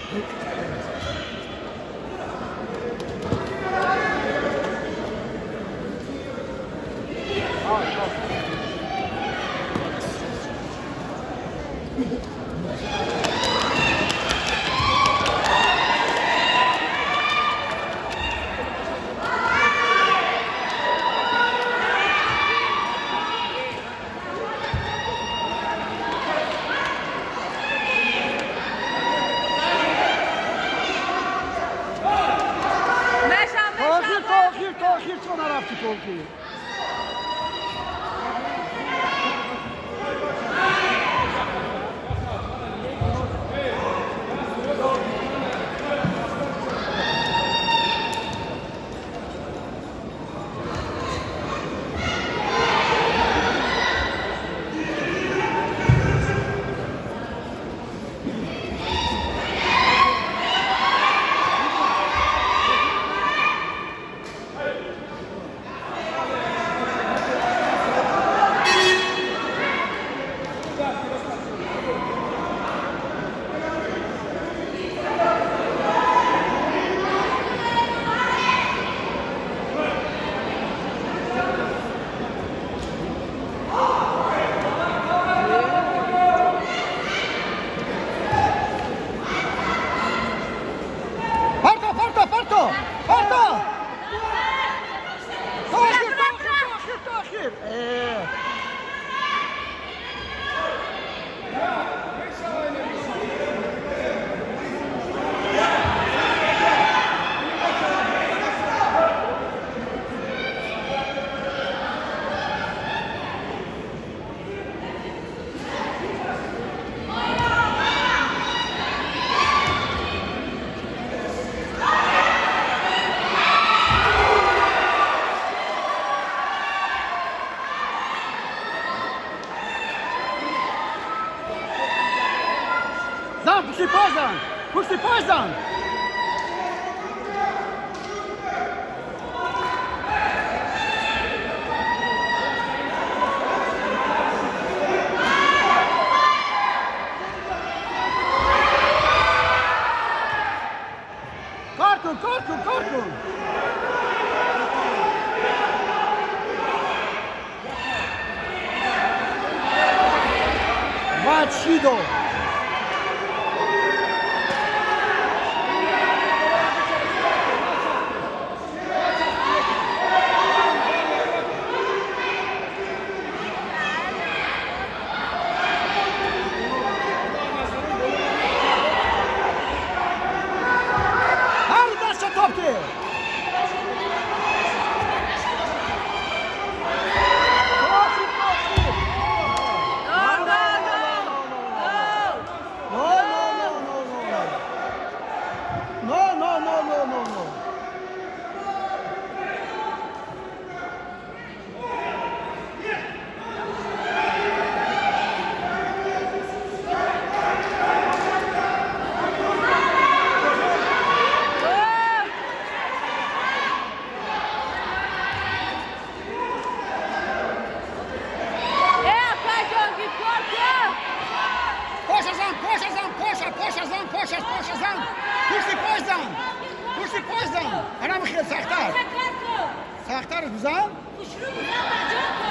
То охир чо нарафти то охир? Парто, парто, парто! Парто! То охир, то охир, то охир, то охир! Зан, пушти пой зан! Пушти пой зан! Кор кун, кор кун, кор кун! Мачидо! Ҳар даста топте! То охир, то охир! No, no, No, no, no, no, no, no. No, no, no, no, no, no. Акаҷон, кор кун. Поша зан, поша зан, поша, поша зан, поша, поша зан. Пушти пой зан. Пушти пой зан. Ана михел сахтар. Кор кун. Сахтар бизан. Хушрӯ бизан, баҷо.